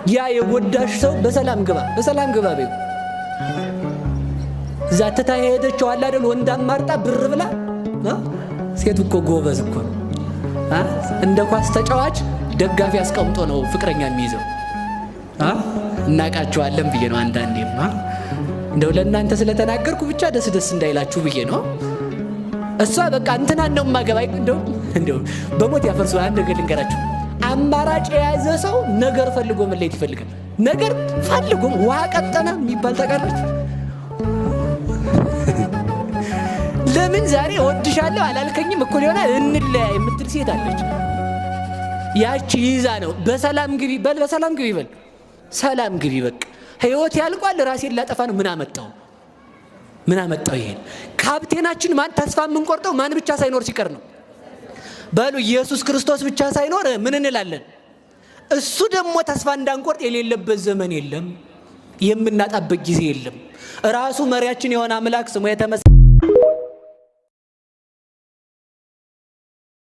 ያ የጎዳሽ ሰው በሰላም ግባ፣ በሰላም ግባ በይው። እዛ ትታ የሄደችው አለ አይደል? ወንድ አማርጣ ብር ብላ። ሴት እኮ ጎበዝ እኮ ነው። እንደ ኳስ ተጫዋች ደጋፊ አስቀምጦ ነው ፍቅረኛ የሚይዘው። እናቃቸዋለን ብዬ ነው። አንዳንዴማ እንደው ለእናንተ ስለተናገርኩ ብቻ ደስ ደስ እንዳይላችሁ ብዬ ነው። እሷ በቃ እንትናን ነው የማገባ። እንደው በሞት ያፈርሱ። አንድ ነገር ልንገራችሁ፣ አማራጭ የያዘ ሰው ነገር ፈልጎ መለየት ይፈልጋል። ነገር ፈልጎ ውሃ ቀጠነ የሚባል ታውቃላችሁ? ለምን ዛሬ እወድሻለሁ አላልከኝም እኮ ሊሆናል እንለያ የምትል ሴት አለች። ያቺ ይዛ ነው በሰላም ግቢ በል፣ በሰላም ግቢ በል፣ ሰላም ግቢ በቃ ህይወት ያልቋል፣ ራሴን ላጠፋ ነው። ምን አመጣው? ምን አመጣው? ይሄን ካፕቴናችን ማን ተስፋ የምንቆርጠው ማን ብቻ ሳይኖር ሲቀር ነው። በሉ ኢየሱስ ክርስቶስ ብቻ ሳይኖር ምን እንላለን? እሱ ደግሞ ተስፋ እንዳንቆርጥ የሌለበት ዘመን የለም፣ የምናጣበት ጊዜ የለም። ራሱ መሪያችን የሆነ አምላክ ስሙ የተመሰገነ